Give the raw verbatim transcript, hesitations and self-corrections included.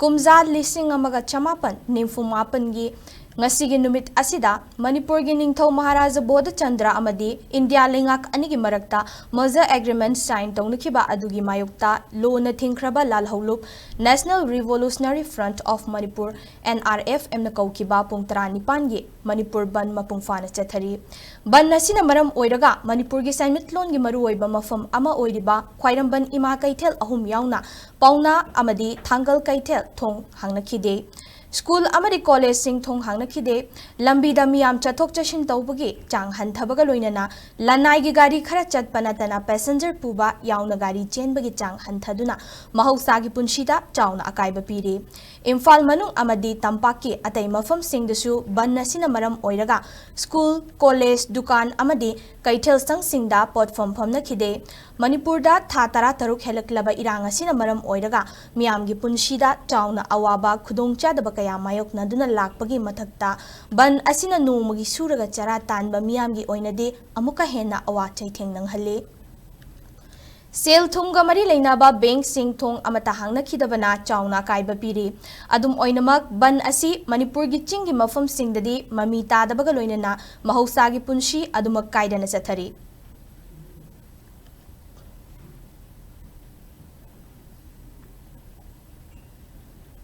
ꯀꯨꯝꯖꯥ ꯂꯤꯁꯤꯡ ꯑꯃꯒ ꯆꯃꯥꯄꯟ ꯅꯤꯐꯨ ꯃꯥꯄꯟꯒꯤ ꯉꯁꯤꯒꯤ ꯅꯨꯃꯤꯠ ꯑꯁꯤꯗ ꯃꯅꯤꯄꯨꯔꯒꯤ ꯅꯤꯡꯊꯧ ꯃꯍꯥꯔꯥꯖꯥ ꯕꯣꯙꯆꯟꯗ꯭ꯔ ꯑꯃꯗꯤ ꯏꯟꯗꯤꯌꯥ ꯂꯩꯉꯥꯛ ꯑꯅꯤꯒꯤ ꯃꯔꯛꯇ merger agreement sign ꯇꯧꯅꯈꯤꯕ ꯑꯗꯨꯒꯤ ꯃꯥꯌꯣꯛꯇ ꯂꯣꯅ ꯊꯤꯡꯈ꯭ꯔꯕ ꯂꯥꯜꯍꯧꯂꯨꯞ National Revolutionary Front of Manipur, NRFM ꯅ ꯀꯧꯈꯤꯕ ꯄꯨꯡ ꯇꯔꯥꯅꯤꯄꯥꯟꯒꯤ ꯃꯅꯤꯄꯨꯔ ꯕꯟ ꯃꯄꯨꯡ ꯐꯥꯅ ꯆꯠꯊꯔꯤ꯫ ꯕꯟ ꯑꯁꯤꯅ ꯃꯔꯝ ꯑꯣꯏꯔꯒ ꯃꯅꯤꯄꯨꯔꯒꯤ ꯁꯦꯟꯃꯤꯠꯂꯣꯟꯒꯤ ꯃꯔꯨꯑꯣꯏꯕ ꯃꯐꯝ ꯑꯃ ꯑꯣꯏꯔꯤꯕ ꯈ꯭ꯋꯥꯏꯔꯝꯕꯟ ꯏꯃꯥ ꯀꯩꯊꯦꯜ ꯑꯍꯨꯝ ꯌꯥꯎꯅ ꯄꯥꯎꯅꯥ ꯑꯃꯗꯤ ꯊꯥꯡꯒꯜ ꯀꯩꯊꯦꯜ ꯊꯣꯡ ꯍꯥꯡꯅꯈꯤꯗꯦ꯫ ꯁ꯭ꯀꯨꯜ ꯑꯃꯗꯤ ꯀꯣꯂꯦꯖꯁꯤꯡ ꯊꯣꯡ ꯍꯥꯡꯅꯈꯤꯗꯦ꯫ ꯂꯝꯕꯤꯗ ꯃꯤꯌꯥꯝ ꯆꯠꯊꯣꯛ ꯆꯠꯁꯤꯟ ꯇꯧꯕꯒꯤ ꯆꯥꯡ ꯍꯟꯊꯕꯒ ꯂꯣꯏꯅꯅ ꯂꯅꯥꯏꯒꯤ ꯒꯥꯔꯤ ꯈꯔ ꯆꯠꯄ ꯅꯠꯇꯅ passenger ꯄꯨꯕ ꯌꯥꯎꯅ ꯒꯥꯔꯤ ꯆꯦꯟꯕꯒꯤ ꯆꯥꯡ ꯍꯟꯊꯗꯨꯅ ꯃꯍꯧꯁꯥꯒꯤ ꯄꯨꯟꯁꯤꯗ ꯆꯥꯎꯅ ꯑꯀꯥꯏꯕ ꯄꯤꯔꯤ꯫ ꯏꯝꯐꯥꯜ ꯃꯅꯨꯡ ꯑꯃꯗꯤ ꯇꯝꯄꯥꯛꯀꯤ ꯑꯇꯩ ꯃꯐꯝꯁꯤꯡꯗꯁꯨ ꯕꯟ ꯑꯁꯤꯅ ꯃꯔꯝ ꯑꯣꯏꯔꯒ ꯁ꯭ꯀꯨꯜ, ꯀꯣꯂꯦꯖ, ꯗꯨꯀꯥꯟ ꯑꯃꯗꯤ ꯀꯩꯊꯦꯜ ꯁꯪꯁꯤꯡꯗ ꯄꯣꯠꯐꯝ ꯐꯝꯅꯈꯤꯗꯦ꯫ ꯃꯅꯤꯄꯨꯔꯗ ꯊꯥ ꯇꯔꯥꯇꯔꯨꯛ ꯍꯦꯜꯂꯛꯂꯕ ꯏꯔꯥꯡ ꯑꯁꯤꯅ ꯃꯔꯝ ꯑꯣꯏꯔꯒ ꯃꯤꯌꯥꯝꯒꯤ ꯄꯨꯟꯁꯤꯗ ꯆꯥꯎꯅ ꯑꯋꯥꯕ, ꯈꯨꯗꯣꯡꯆꯥꯗꯕ ꯀꯌꯥ ꯃꯥꯌꯣꯛꯅꯗꯨꯅ ꯂꯥꯛꯄꯒꯤ ꯃꯊꯛꯇ ꯕꯟ ꯑꯁꯤꯅ ꯅꯣꯡꯃꯒꯤ ꯁꯨꯔꯒ ꯆꯔꯥ ꯇꯥꯟꯕ ꯃꯤꯌꯥꯝꯒꯤ ꯑꯣꯏꯅꯗꯤ ꯑꯃꯨꯛꯀ ꯍꯦꯟꯅ ꯑꯋꯥ ꯆꯩꯊꯦꯡ ꯅꯪꯍꯜꯂꯤ꯫ ꯁꯦꯜ ꯊꯨꯝꯒ ꯃꯔꯤ ꯂꯩꯅꯕ ꯕꯦꯡꯛꯁꯤꯡ ꯊꯣꯡ ꯑꯃꯠꯇ ꯍꯥꯡꯅꯈꯤꯗꯕꯅ ꯆꯥꯎꯅ ꯑꯀꯥꯏꯕ ꯄꯤꯔꯤ꯫ ꯑꯗꯨꯝ ꯑꯣꯏꯅꯃꯛ, ꯕꯟ ꯑꯁꯤ ꯃꯅꯤꯄꯨꯔꯒꯤ ꯆꯤꯡꯒꯤ ꯃꯐꯝꯁꯤꯡꯗꯗꯤ ꯃꯃꯤ ꯇꯥꯗꯕꯒ ꯂꯣꯏꯅꯅ ꯃꯍꯧꯁꯥꯒꯤ ꯄꯨꯟꯁꯤ ꯑꯗꯨꯃꯛ ꯀꯥꯏꯗꯅ ꯆꯠꯊꯔꯤ꯫